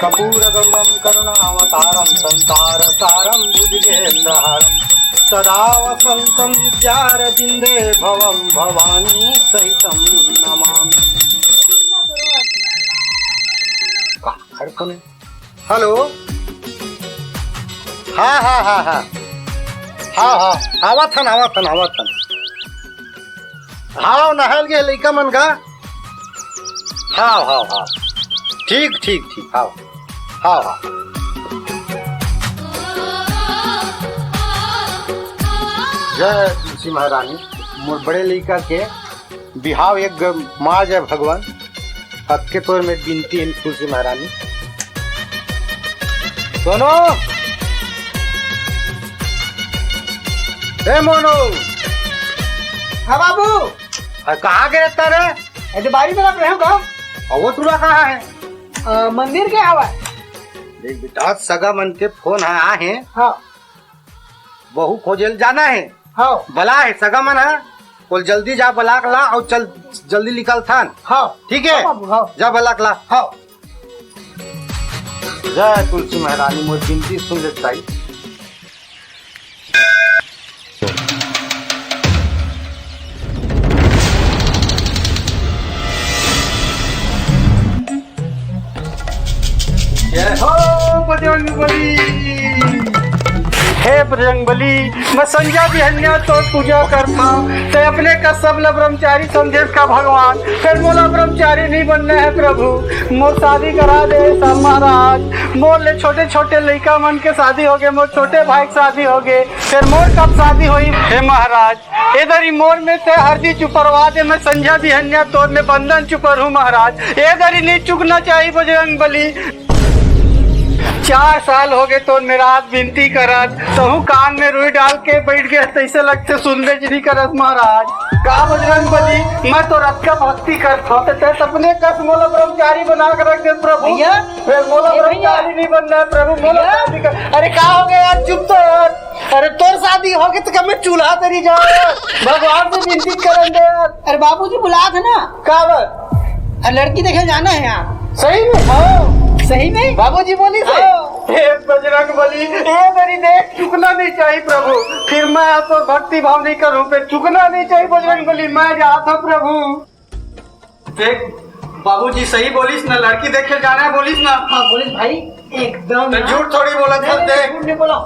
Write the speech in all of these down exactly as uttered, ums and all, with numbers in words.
कर्पूरगौरं करुणावतारं संसारसारं भुजगेन्द्रहारं सदा वसन्तं हृदयारविन्दे भवं भवानी सहितं नमामि। का हेडफोन हे? हेलो। हाँ, हाँ, हाँ, हाँ। हाँ, हाँ, आवत हन, आवत हन, आवत हन। हाँ, नहाय ल गे लइका मन का। हाँ, हाँ, हाँ। ठीक, ठीक, ठीक, हाँ। हाँ, हाँ। जय तुलसी महारानी, मोर बड़े लइका के बिहाव एक ग-, मार जाय भगवान। अतके तोर में बिनती हे तुलसी महारानी। सोनू! ए मोनू! हाँ बाबू। अरे कहाँ गे रहिस रे? ए, जो बारी में रहिहूँ का? अउ वो टूरा कहाँ हे? अ, मंदिर गे हवय। देख बेटा, सगा मन के फोन हे, आहे। हाँ। बहू खोजे ल जाना हे। हाँ। बला हे सगा मन हे, बोल जल्दी जा, बला के ला अउ चल, जल्दी निकलथन। हाँ। ठीक हे? हाँ बाबू, हाँ। जा बला के ला। हाँ। जय तुलसी महारानी, मोर बिनती सुन ले ताई। जय हो बजरंग बली। हे बजरंग बली, मैं संझा बिहनिया तोर पूजा करथंव, तैं अपने कस सब ल ब्रह्मचारी समझेस का भगवान, फेर मोला ब्रह्मचारी नइ बनना हे प्रभु, मोर शादी करा दे सब महाराज। मोर ले छोटे छोटे लइका मन के शादी होगे, मोर छोटे भाई के शादी होगे, फेर मोर कब शादी होही हे महाराज? ए दरी मोर में तैं हरदी चुपरवा दे, मैं संझा बिहनिया तोर में बंदन चुपरहूँ महाराज। ए दरी नइ चुकना चाही बजरंग बली। चार साल होगे तोर मेर आज बिनती करत, तहूँ कान में रुई डाल के बइठ गे, तइसे लगथे सुनबे च नइ करस महाराज। का बजरंग बली, मैं तोर अतका भक्ति करथंव, त तैं अपने कस मोला ब्रह्मचारी बना के रख दे प्रभु। भैया, फेर मोला ए भैया। ब्रह्मचारी नइ बनना हे प्रभु, मोला भैया। शादी कर। अरे का होगे यार, चुप तो यार। अरे तोर शादी होगे त कब मैं चूल्हा तरी जावंव? भगवान से बिनती करन दे यार। अरे बाबूजी बुलात हे ना। काबर? अरे लड़की देखे जाना हे यार। सही में? हाँ। सही में? बाबूजी बोलिस हे? हाँ। हे बजरंग बली, ए दरी देख, चुकना नइ चाही प्रभु। फेर मैं तोर भक्ति भाव नइ करहूँ, फेर चुकना नइ चाही बजरंग बली, मैं जाथंव प्रभु। देख, बाबूजी सही बोलिस ना, लड़की देखे जाना हे बोलिस ना। हाँ, बोलिस भाई, एकदम त ना। झूठ थोड़ी बोलत हस, नहीं, नहीं, देख। झूठ नइ बोला,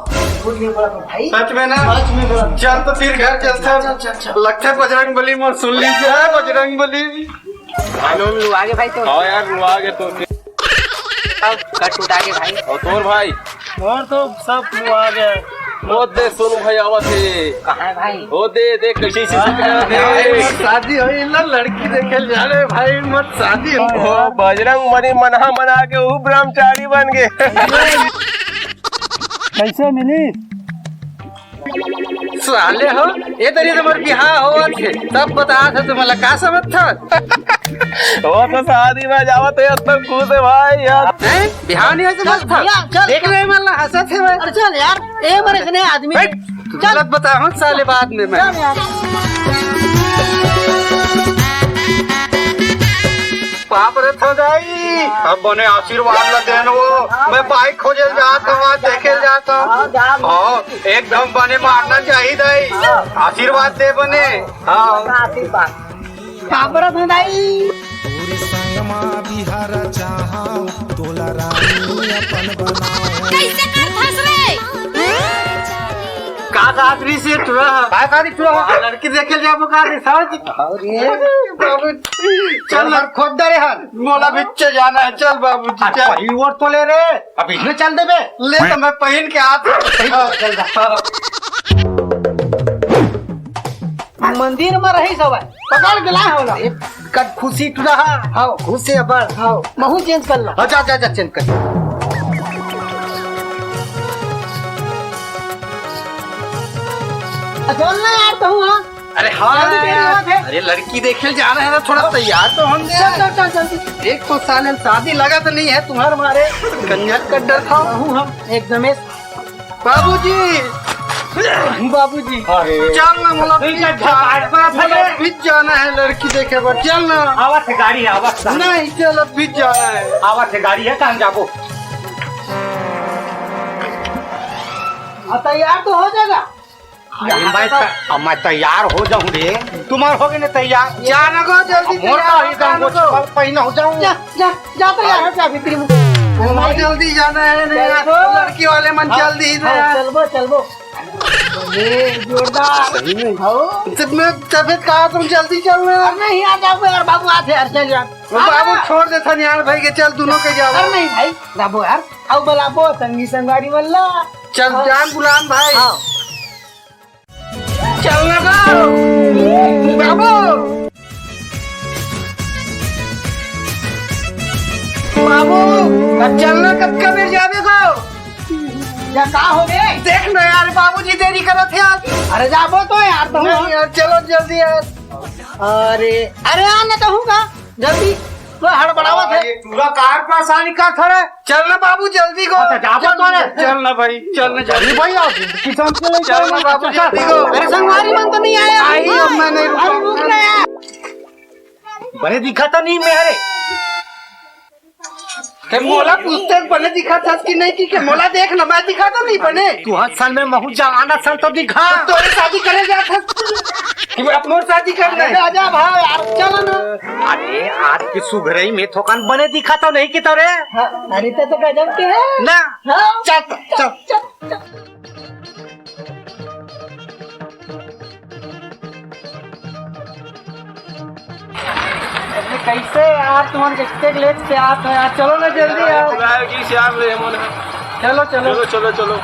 झूठ नइ बोला भाई। सच में ना? सच में बोला। चल त फेर घर चलथन। चल, चल, चल। लगथे बजरंग बली मोर सुन लिस हे, बजरंग बली। हेलो, लुआ गे भाई तो। हाँ यार, लुआ गे तो। सब कट उठा के भाई। अउ तोर भाई? मोर तो सब मुआ गया। ओ दे सोनू भाई आवत हे। कहाँ हे भाई? ओ दे, दे कैसे, कैसे सुन रहा हे? शादी होही ना, लड़की देखे ल जाना हे भाई, मोर शादी हो। ओ बजरंग बली मना मना के वो ब्रह्मचारी बन गे। कैसे मिली? साले हो, ए दरी तो मोर बिहाव होवत हे, तब बतात हे तुमन ला, का समझथव? ओ तो शादी में जावत हे, अब तो खुश हे भाई यार। हैं? बिहाव नइ होय समझथव? भैया, चल, देख चल। ले मन ला हंसत हे भाई। अरे चल यार, ए बर इसने आदमी हट, चल। गलत बताहूँ साले बाद में मैं। चल यार। पाप रे थदाई, अब बने आशीर्वाद ला देन वो। मैं बाइक खोजे ल जात हूँ, वहाँ देखे ल जात हूँ। हाँ, जा। हाँ, एकदम बने मारना चाहिए दाई। हाँ। आशीर्वाद दे बने। हाँ। आशीर्वाद। पाप रे थदाई। तोरे संग मा बिहार चाहव, तोला रानी अपन बनाव। कैसे कर फंस रे? का बात रही से टुरा? का बात रही टुरा? लड़की देखे ल जाबो का रे साहब? अरे बाबू, चल ना। खोद दे रे हन। मोला बिच्चे जाना हे, चल बाबूजी, चल। पहिन ओढ़ तो ले रे, अभी न चल देबे। ले तो मैं पहिन के आत हूँ। चल जा। मंदिर में रही सब, पकड़ के लाए होला। एक कट खुशी टुरा। हाँ, खुशी हे बड़। हाँ, महू चेंज कर ला। अच्छा, अच्छा, अच्छा, चेंज कर। चल ना यार, तहूँ हाँ। अरे हाँ जल्दी देर यार। होत हे। अरे लड़की देखे जा रहे हैं ना, थोड़ा तैयार तो होंगे। चल, चल, चल, जल्दी। एक तो साले शादी लगा तो नहीं है तुम्हारे मारे, कंजर का डर था। हूँ हम एकदम एक। बाबूजी, बाबूजी, अरे। चल ना, मतलब ठीक है, झपाट पर आ, मतलब चल। अभी जाना है लड़की देखे बर, चल ना। आवत हे गाड़ी, आवत हे। नहीं, चल, अभी जाना है। आवत हे गाड़ी हे, कहाँ जाबो? अब तैयार तो हो जाएगा। अरे मैं त-, अब मैं तैयार हो जाऊं रे, तुम्हार हो गए ना तैयार। जा न गो, जल्दी अब मोर तैयार तो हो, ही जा न जाऊं, गो। पहना हो जाऊं। जा, जा, जा तैयार हो जा भीतरी में। ओ, जल्दी जाना है, नहीं चल यार, बो। लड़की वाले मन हाँ, जल्दी ही हाँ, यार। चल बो, चल बो। अरे, जोरदार। सही में। हाँ। जब मैं तबीयत कहा तुम जल्दी चल रहे हो। अरे नहीं यार, जाओ यार, बाबू आते यार, चल यार। वो बाबू छोड़ दे था यार भाई के, चल दोनों के जाओ। अरे नहीं भाई, जाबो यार, आओ बुलाबो, संगी संगवारी मन ला। चल हाँ। जान गुलाम भाई। हाँ। चल ना गो, बाबू। बाबू, अब चल ना, कब का बेर जाबे गो? या का हो गे? देख ना यार, बाबूजी देरी करत हे यार। अरे जाबो तो यार, तुम नहीं यार, चलो जल्दी यार। अरे, अरे आ ना कहूँगा, जल्दी तो हड़बड़ावत है। ये पूरा कार परेशानी का था रे? चल ना बाबू, जल्दी को। अच्छा, जाबो तो रे। चल ना भाई, चल ना, जल्दी। भाई, आओ, किसान के लिए चल ना बाबू, जल्दी को। अरे संगवारी मन तो नहीं आया। आई, अब मैं नहीं अरे रुक ना यार। बने दिखा तो नहीं मेरे। ते मोला पूछते बने दिखा था कि नहीं कि के मोला देख ना, मैं दिखा तो नहीं बने। तू हर साल में महू जवाना साल तो दिखा। तो तोरे शादी करे जा था कि मैं अपनों शादी कर ले। अरे आजा भाई यार, चलो ना। अरे आज की सुघरई में थोकन बने दिखा तो नहीं कि तोरे। हाँ, अरे ते तो गजब के है। ना। हाँ। चल, चल, चल। अरे कैसे यार, तुमन कितने लेट से आत हो यार, चलो ना जल्दी यार। बुलाया कि श्याम रे मन है। चलो, चलो। चलो, चलो, चलो।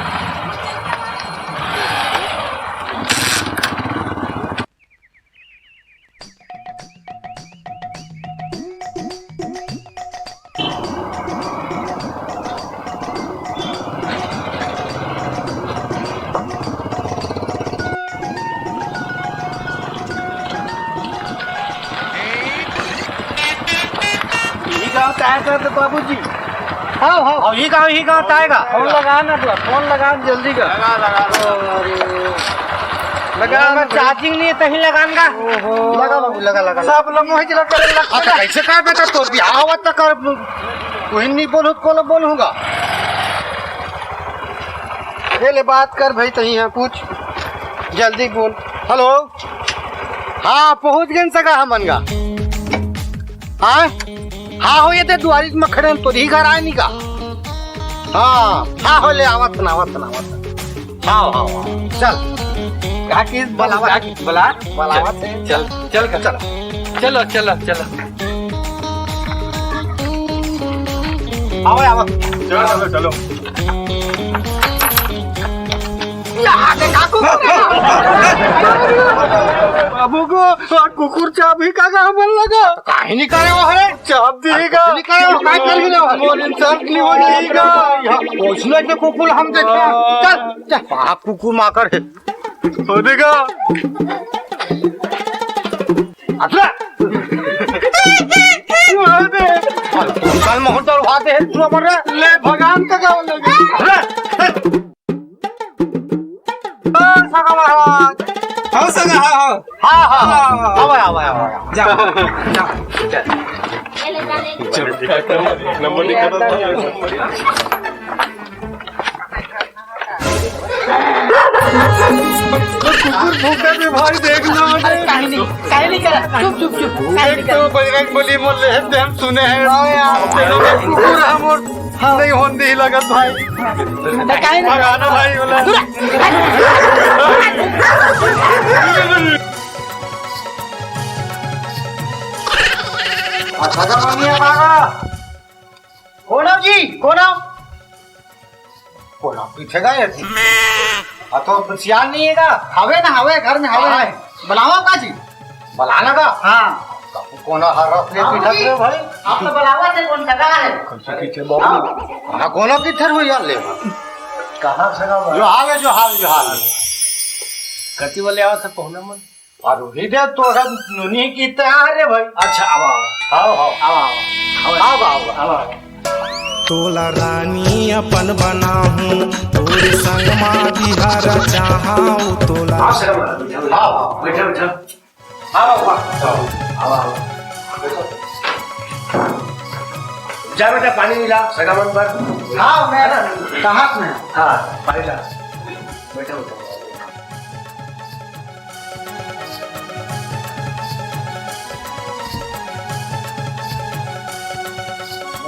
यही गांव तय कर दे बाबूजी। हाँ, हाँ। और ये गांव, ये गांव तय का। फोन लगा ना तू, फोन लगा जल्दी कर। लगा, लगा, लगा। अरे। लगा ना, चार्जिंग नहीं है, तहीं लगान का। ओहो। लगा बाबू, लगा, लगा, लगा। सब लोग वही जगह करे लग हाँ, तो कैसे कर बेटा, तोर बिहाव आवत तक कर, वही नहीं बोलूँ, को बोलूँगा। ये ले बात कर भाई, तहीं है, पूछ, जल्दी बोल। हेलो, हाँ, पहुँच गए सगा हमन गा। हाँ, हाँ, हो ये ते दुआरी में खड़े हैं, तोर ही घर आए नहीं का? हाँ, हाँ, हो ले, आवत ना, आवत ना, आवत ना। हाँ, हाँ, हाँ, चल। काकी, बलावा, काकी, बला। बलावा से। चल, चल, चल। चलो, चलो, चलो। आवा, आवा। चलो, चलो, चलो। बाबू को और कुकुर चाबही का का हमन लगा। काहे नहीं करे वो हरे? चाब दिही का। नहीं करे वो, काहे कर भी ना? मोर इंसल्ट नहीं हो जाएगा। यहाँ पहुँचने से कुकुर हम देखे। चल, चल। बाप कुकुर माकर है। हो देगा। अतरा। कल मोहन तो उठा दे, तू मर रहा। ले भगवान का गाँव लगे। अतरा। ओ सगा महाराज। हाँ सगा, हाँ, हाँ। हाँ, हाँ, हाँ। आवा, आवा, आवा, आवा। जा, जा, जा। नंबर लिखा था। कुकुर भूखे में भाई देखना। अरे, काहे नहीं, काहे नहीं करा? चुप, चुप, चुप। काहे नहीं एक करा? तो बजरंग बली बोल रहे हैं, हम सुने हैं। हाँ यार। कुकुर हम और हाँ। नहीं होन नहीं लगत भाई। तो काहे नहीं? भगाना भाई बोला। दूरा। अच्छा, तो मम्मी हमारा। कौन हो जी? कौन हो? कोन पीछे गए थी? आ तो सियान नहीं है का? हवे ना, हवे, घर में हवे। हाँ। बुलावा का जी? बुलाना का? हाँ। कोन हर रख ले बाबू पीछे जी, से भाई? आप तो बुलावा थे, कौन सगा है? कौन से पीछे बाबू? हाँ, कोन किधर हुई यार ले? कहाँ सगा हुआ? जो हाल है, जो हाल, जो हाल है। कति वाले आवा था कोहना मन? और वही दे तो है, नूनी की तैयार है भाई। अच्छा, आओ, आओ। आओ, आओ। आओ, आओ। आओ, आओ, आओ। आओ, आओ। तोला रानी अपन बनाहूँ, तोरे संग मा बिहार चाहूँ तोला। आओ, सर, आओ, आओ, बैठो, बैठो। आओ, आओ, आओ, आओ, आओ। बैठो। जा बेटा, पानी मिला, सगावन पर। हाँ, मैं कहाँ से? हाँ, पानी ला।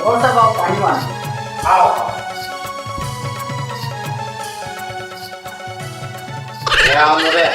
और सब आओ, पानी वानी। आओ, आओ। ये आओ मोरे।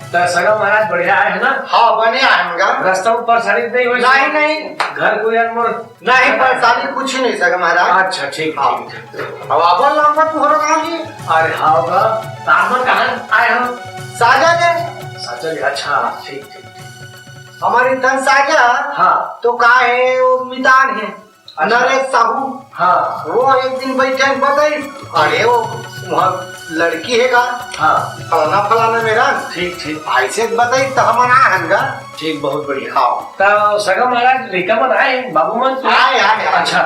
त सगा महाराज बढ़िया आए है ना? हाँ, बढ़िया आए होगा। रास्ता में परेशानी तो नहीं हुई? नहीं, नहीं। घर कोई अनमोल? नहीं, परेशानी कुछ नहीं सगा महाराज। अच्छा, ठीक, हाँ। ठीक, ठीक। अब आप लंबा तू हो रहा है। अरे हाँ बा, त आप मन कहाँ आए हो? साजा ने। साजा ने, अच्छा, ठीक, ठीक, ठीक। हमारी धन साजा। हाँ। तो का है, वो मितान है। अच्छा। नरेश साहू। हाँ। वो एक दिन बैठे ने बताई, अरे वो वहाँ लड़की है का? हाँ। फलाना फलाना मेरा। ठीक, ठीक। ऐसे बताई तो हम ना हन का। ठीक, बहुत बढ़िया। हाँ। त सगा महाराज, लइका मन आए, बाबू मन तो? आए, आए, आए। अच्छा।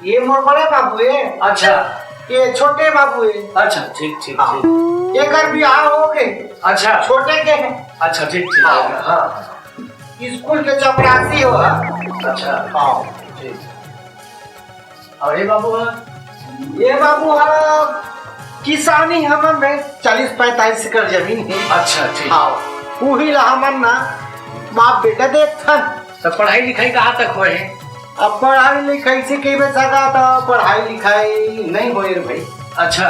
ये मोर बड़े बाबू है। अच्छा। ये छोटे बाबू है। अच्छा, ठीक, ठीक, हाँ। ठीक। एकर बिहाव हो गए। अच्छा। छोटे के है। अच्छा, ठीक, ठीक, हाँ। हाँ। स्कूल के चपरासी हो। अच्छा। हाँ। ठीक। और ये बाबू है? ये बाबू है, किसानी हमन में चालीस पैंतालीस एकड़ जमीन है। अच्छा, ठीक। हाँ, वही ला हमन ना बाप बेटा देखथन। तो पढ़ाई लिखाई कहाँ तक हुए है? अब पढ़ाई लिखाई से कहे सका, तो पढ़ाई लिखाई नहीं होए रे भाई। अच्छा,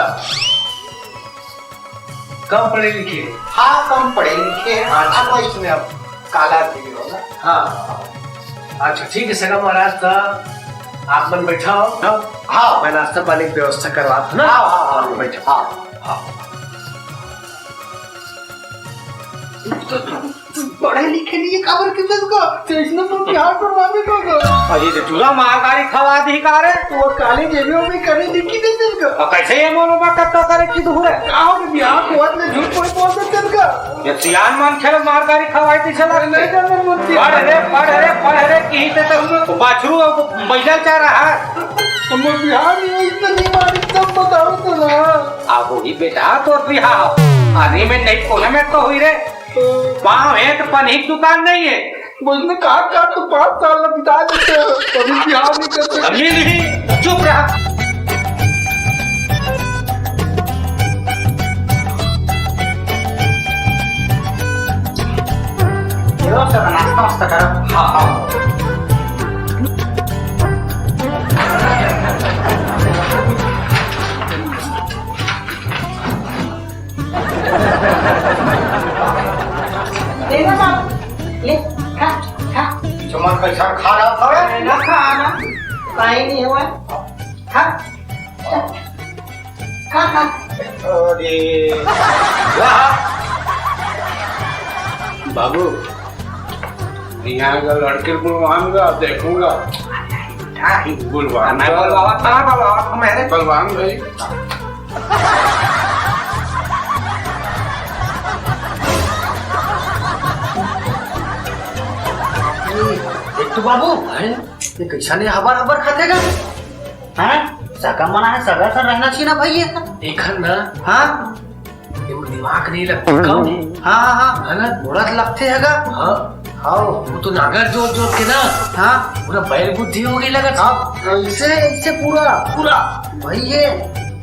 कम पढ़े लिखे? हाँ, कम पढ़े लिखे हैं। अच्छा। अब इसमें अब काला भी होगा। हाँ। अच्छा, ठीक है सगा महाराज, त आप मन बैठा हो। हाँ। मैं नाश्ता पानी की व्यवस्था करवा दूँ ना। हाँ, हाँ, हाँ, बैठो। हाँ। हाँ। पढ़े लिखे नहीं है, काबर के दस का? तो इसने तो बिहार पर मामे का का? अरे, तो चूरा मार गाड़ी खवा दी का रे? तो वो काले जेबे में करे लिखी दे दस का। और कैसे ये मोरो में कत्ता करे की दूर है? का हो गया? बिहार को आज में झूठ कोई बोल दे दस का? ये सियान मान खेल मार गाड़ी खवाई थी चला। नहीं करना मुझसे। पढ़ रे, पढ़ रे, पढ़ रे, कहीं से तो बाछरू अब बैला चाह रहा है। हम बिहार में इतना नहीं मारी, तब बताओ तो ना। अब वही बेटा तो बिहार। अरे मैं नहीं कोने में तो हुई रे। पाँव है तो पनीर दुकान नहीं है। मुझने कहा, कहा तो पाँच साल में बिता देते हो, कभी बिहाव नहीं करते। अभी नहीं, चुप रहा। लो सर, नाश्ता वास्ता करो। हाँ, हाँ। ले ना बाबू, ले, खा, खा। चमन कैसा खा रहा था रे? ना खा ना, काहे नहीं हुआ? खा, खा, खा। अरे, वाह। बाबू, यहाँ का लड़के को बुलवाऊंगा, देखूंगा। हाँ, बुलवाऊंगा। मैं बुलवावा था, बुलवावा था मैंने। बुलवाऊंगा ही। देख तो बाबू, हैं? ये कैसा नहीं हबर हबर खाते का? हाँ? सगा मना है, सगा सा रहना चाहिए ना भाई ये। देखन ना। हाँ? ये दिमाग नहीं लगता कम। हाँ, हाँ, हाँ। है ना? थोड़ा तो लगते है का? हाँ। हाँ। वो तो नागर जोर जोर के ना। हाँ। पूरा बैल बुद्धि हो गई लगत। हाँ, ऐसे, ऐसे पूरा। पूरा। भाई ये,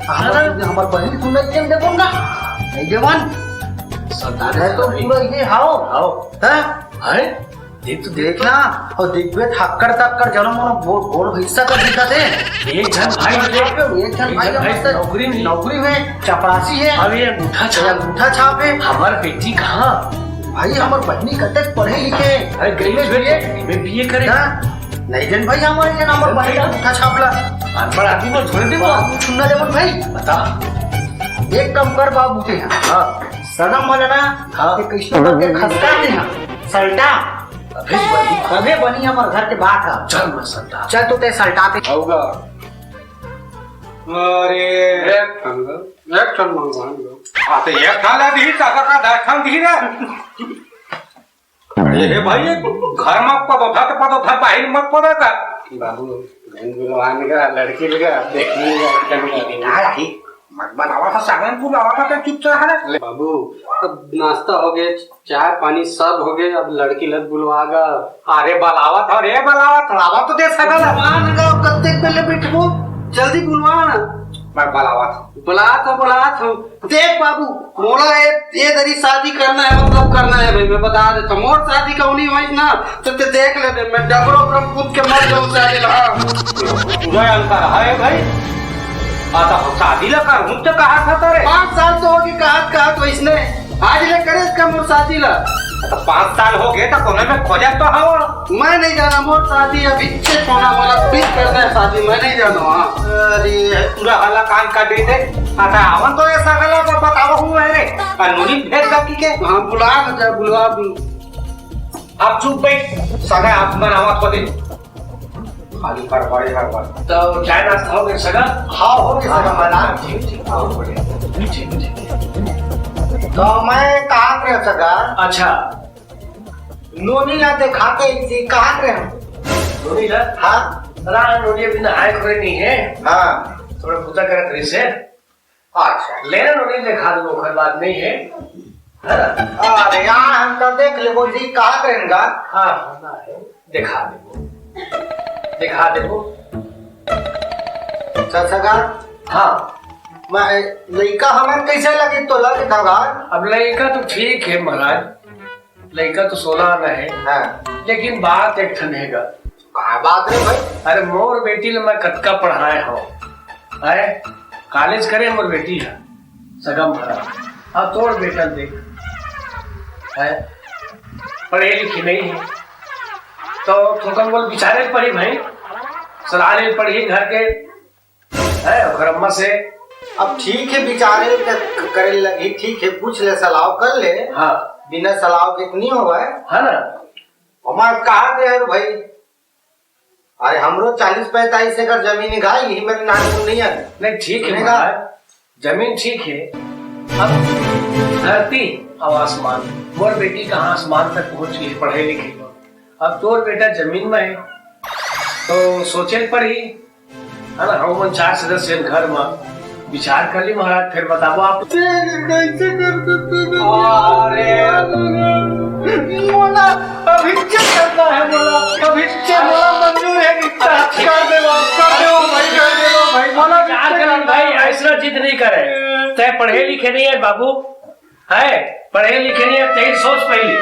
हाँ। हमार, हमार बहिन सुनत के देबो ना। नहीं देवन। सरदार मैं तो भाई। पूरा ये हाओ। हाओ। हाँ? है? देख तो देख देख ना, और देखबे थक्कड़ थक्कड़ जनो मनो गो-, गोड़ हिस्सा कर दिखा दे। एक झन भाई देख, एक झन एक भाई झन का भाई मस्त नौकरी में। नौकरी में, चपरासी है। अब ये अंगूठा ये छाप। अंगूठा छाप है। हमार बेटी कहाँ? भाई, हमार बहिनी कतक पढ़े लिखे। अरे, गई बीए, बीए। बीए करे। हाँ? नहीं देन भाई, हमारे ये नंबर बहिनी का अंगूठा छाप ला। अनपढ़ आदमी को छोड़ दे वो। बाबू सुनना दे भाई। बता। एक काम कर बाबू के यहाँ। हाँ। सनम वाला ना, हाँ। ये कृष्ण के खसका दे ना। सल्टा। अबे बनी, अबे बनी हमर घर के बात है। चल मैं सल्टा। चल तो ते सल्टा पे। आऊंगा। अरे। एक ठन, एक ठन मंगवाऊंगा। हाँ, तो एक ठन ला दी, चाचा का दस ठन दी रे। अरे भाई, ये घर में पदो था तो पदो था, बाहर मत पदो था। बाबू, बहन बुलवान का, लड़की लगा, देखने का, कहीं का। बनावा था, सगन बुलावा था, तो चुप से रहा रे। बाबू, अब नाश्ता हो गए, चाय पानी सब हो गए, अब लड़की लत बुलवा गा। अरे बलावत हो रे, बलावत हो, आवा तो दे सगन। मान गा, कत्ते पहले बैठबो, जल्दी बुलवा ना। मैं बलावत हो। बुलात हो, बुलात हो। देख बाबू, मोला ये, ये दरी शादी करना है, मतलब करना है भाई, मैं बता देता हूँ। मोर शादी का नहीं हुई ना, तो ते देख ले बे, मैं डबरो पर कूद के मर जाऊँ शादी ला। हाँ। पूरा अंतर है भाई। आता हो शादी ला कर, हूँ तो कहा था तारे। पाँच साल तो होगी कहा, कहा तो इसने आज ले करे इसका मोर शादी ला। तो पाँच साल हो गए तो कोने में खोजा तो हो। मैं नहीं जाना, मोर शादी अभी से होना, मोला अभी करना है शादी, मैं नहीं जाना। हाँ। अरे, पूरा हल्ला कान काट रही थे। अच्छा, आवन तो ऐसा गला तो बताओ हूँ मैं रे। कानूनी भेद का की के? हाँ, बुला ना जा, बुला। आप चुप बैठ, सगा आप मन आवा को दे। खाली हड़बड़े हड़बड़। तो चाय नाश्ता हो गया सगा? हाँ, हो गया सगा, मैं ना। ठीक, ठीक, हाँ, बढ़िया। ठीक, ठीक। तो मैं कहा रहे सगा? अच्छा। नोनी ला देखाते इसी कहा रहे हम। नोनी ला? हाँ। राह नोनी अभी नहाए खोए नहीं है। हाँ। थोड़ा पूजा करत रही से। अच्छा। लेना नोनी देखा दो, कोई बात नहीं है। है ना? अरे यार, हम तो देख लेबो जी, कहा करेंगा? हाँ, हाँ, ना है। दिखा देबो। दिखा देबो। ससुरा? हाँ। मैं, लइका हमन कैसे लगे तो लगे था यार? अब लइका तो ठीक है महाराज, लइका तो सोलह आना है। हाँ। लेकिन बात एक ठन है गा। का बात रे भाई? अरे मोर बेटी ल मैं कतका पढ़ाए हव, है? कॉलेज करे मोर बेटी ह, सगम भरा। अब तोर बेटा देख, है? पढ़े लिखे नहीं है, तो थोकन बोल बिचारे पढ़ी भाई, सलाह ले पढ़ी घर के, है? ओकर अम्मा से। अब ठीक है, बिचारे के करे लगी, ठीक है, पूछ ले, सलाह कर ले। हाँ। बिना सलाह के तो नहीं होगा, है ना? हमार कहा दे यार भाई, अरे, हमरो चालीस पैंतालीस एकड़ जमीन है, गाय, यही मेरे नाम को नहीं है। नहीं, ठीक है सुनेगा? महाराज, जमीन ठीक है, अब धरती और आसमान, मोर बेटी कहाँ आसमान तक पहुँच गई, पढ़े लिखे को। अब तोर बेटा जमीन में है, तो सोचे पड़ी, है ना, हम मन चार सदस्य हैं घर में, विचार कर ली महाराज, फिर बताबो आप। कैसे कर सकते हो? अरे, मोला अभी चेक करना है, मोला अभी चेक, मोला मंजूर है रिश्ता। कर दे बाबू, कर दे भाई, कर दे भाई, मोला विचार कर भाई, ऐसा जिद नहीं करे। तय पढ़े लिखे नहीं है बाबू, है पढ़े लिखे नहीं है, तेरी सोच पहली।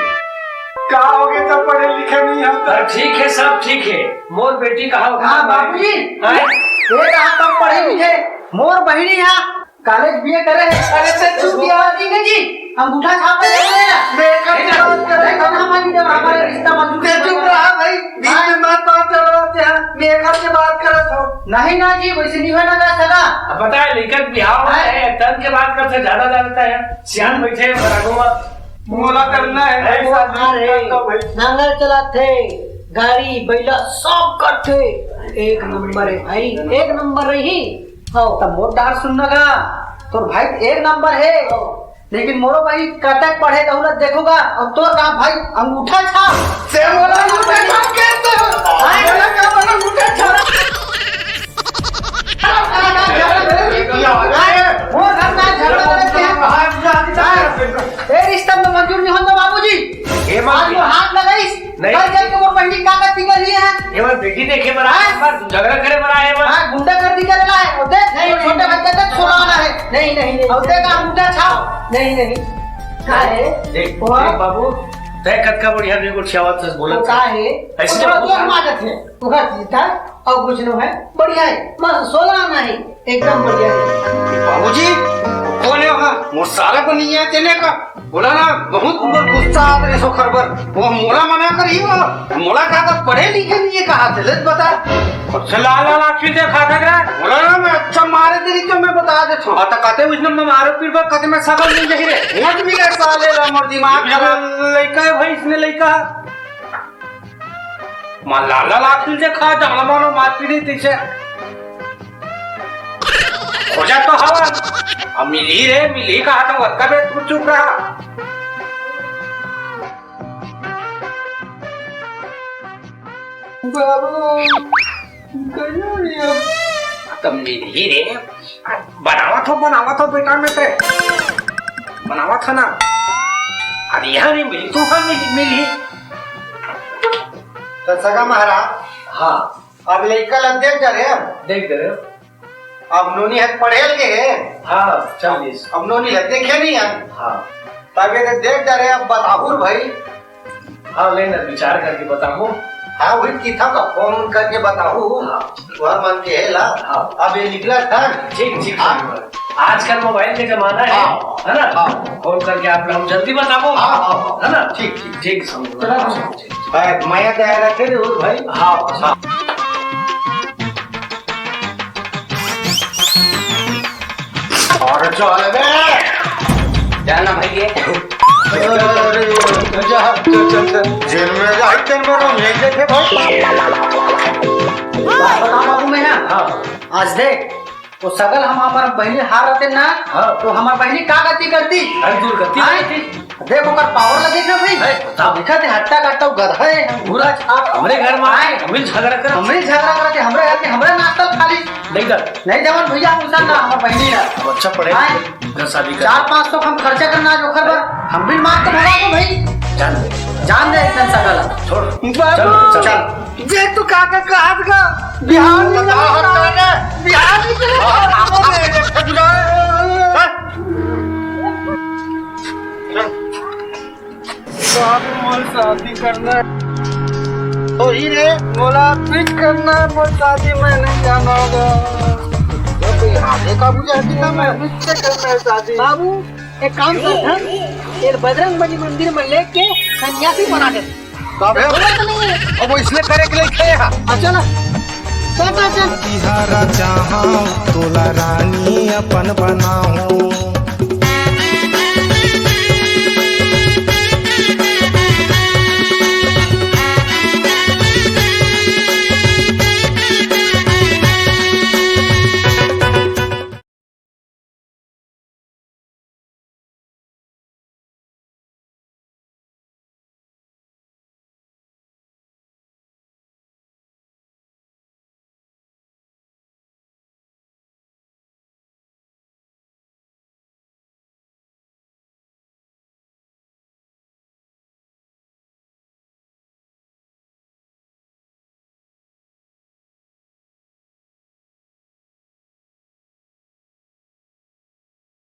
का हो गया, तब पढ़े लिखे नहीं हम तो। अरे ठीक है, सब ठीक है। मोर बेटी कहाँ हो? हाँ, बाबूजी। हाँ? ये कहाँ तब पढ़े लिखे? मोर बहिनी यहाँ कॉलेज बीए करे है। अरे ते चुप यार। ठीक है जी, अंगूठा छाप दे रहे हैं। मैं एक बात कर रहा हूँ। हमारी जब हमारे रिश्ता मंजूर ते चुप रहा भाई, बीच में मत बात चलवाते हैं। मैं एक से बात कर रहा था। नहीं ना जी, वैसे नहीं होना का सगा। अब पता है, लेकर बिहाव है, तन के बात करते ज्यादा लगता है। सियान बैठे हैं, बराबर। मोला करना है भाई, शादी अरे, करता हूँ भाई। नांगर चलाथे, गाड़ी, बैला सब करथे। एक नंबर है भाई, एक नंबर रही। हाँ, तब मोर डार सुनना गा, तोर भाई एक नंबर है। लेकिन मोरो भाई कतक पढ़े तहु न देखोगा, और तोर का भाई अंगूठा छाप। से मोला अंगूठा छाप के तो। हाँ। मोला का बना अंगूठा छाप। मोर घर का झगड़ा करते हैं। ए, रिश्ता में मंजूर नहीं होता बाबूजी। ए, आज वो हाथ लगाइस, नहीं। कल जाके वो पंडित का का तिंगा लिए हैं। ये बार बेटी देखे बर आए, बार झगड़ा करे बर आए बार। हाँ, गुंडा कर दी कर रहा है। वो देख, नहीं, वो नहीं, छोटे नहीं। बच्चे तक सुलाना है। नहीं, नहीं, नहीं। और देख, अंगूठा छाप। नहीं, नहीं। का है? देख, वो देख बाबू, तय कतका बढ़िया नहीं कुछ आवत है, बोलत वो का है? है? ऐसे थोड़ा तो जोर मारत है। वो का जीता और कुछ नो है, बढ़िया है, मस्त सोला आना है, एकदम बढ़िया है। बाबूजी, कौन है वहाँ? मोर सारा को नहीं है तेने का। बोला ना, बहुत मोर गुस्सा आता रे सो खरबर। वो मोला मना कर ही वो, मोला कहा था पढ़े लिखे नहीं है, कहा थे, ले बता। अच्छा लाल लाल आँखी से खा था क्या? बोला ना, मैं अच्छा मारे तेरी तो मैं बता देता हूँ। हाँ, तो कहते उसने मैं मारो पीट पर कहते मैं सगल नहीं जाही रे। वोट भी ले साले ला, मोर दिमाग खराब। लइका है भाई, इसने लइका। मां लाला लाखिल जे खा जाना मानो मार पीड़ी तैसे। खोजा तो हवा। अब मिली रे, मिली कहा था, वक्का बे तू चुप रहा। बाबू, गयो रे अब। तब मिली रे, बनावा तो बनावत हो बेटा मैं ते। बनावत हो ना। अब यहाँ नहीं मिली, तू कहाँ मिली, मिली? तो सगा महाराज, हाँ। अब लइका ला देख डरे हम। देख डरे। अब नोनी हर पढ़े ल गे हे। हाँ, चालीस। अब नोनी ला देखे नहीं हम। हाँ। तब ये देख डरे, अब बताहू भाई। हाँ, ले ना, विचार करके बताहू। हाँ, वही किथा का फोन उन करके बताहू। हाँ। वह मन के हे ला। हाँ। अब ये निकला था। ठीक, ठीक, हाँ। ठीक। आजकल मोबाइल के जमाना है, हाँ। है ना? हाँ। फोन करके आप लोग जल्दी बताओ। हाँ, हाँ, हाँ। है ना? ठीक, ठीक। ठीक, समझ में चला, आ गया। ठीक। भाई, मया दया रखे रे, उर भाई। हाँ, हाँ। और चल बे। जाना भाई ये। अरे, जा, चल, चल, चल। जेल में जा, जेल में रहो, यहीं देखे भाई। बात बता बाबू मैं ना। हाँ। आज देख, वो सगल हम हमार बहिनी हार रहते ना, हाँ। तो हमार बहिनी का गति करती? अरे, दूर गति हाँ? करती। देख, ओकर पावर ला देख ना भाई। है, बताओ। देखा थे, हट्टा कट्टा गधा है, पूरा छाप। हमरे घर में आए, हमरे झगड़ा कर। हमरे झगड़ा करते, हमरे घर के, हमरे नाश्ता खा ली। नहीं कर। नहीं जवन भैया, उनका ना, हमार बहिनी ना। अब अच्छा पढ़े, हाँ। घर शादी कर। चार पाँच सौ हम खर्चा करना आज ओकर बर। हम भी मार के भगा दो भाई। जान दे। जान दे एकदम सगल। छोड़। बाबू। चल, चल। चल। जे तू काका कहत गा, बिहार में बता, चले हट जा। जा रे। बिहार में चले जा। हाँ, हाँ, हाँ, हाँ। हाँ। बाबू, मोर शादी करना है। वही रे। मोला fix करना है, मोर शादी में नहीं जाना होगा। ये कोई हाथे का बुझा दिया मैं। मुझसे करना है शादी। बाबू, एक काम कर, हम ये बजरंग बली मंदिर में लेके सन्यासी बना दे। बाबे, बोला तो नहीं है। अब वो इसने करे के लिए क्या है? अच्छा ना, चल, चल, चल। तिहारा चाहूं तोला रानी अपन बनाऊं।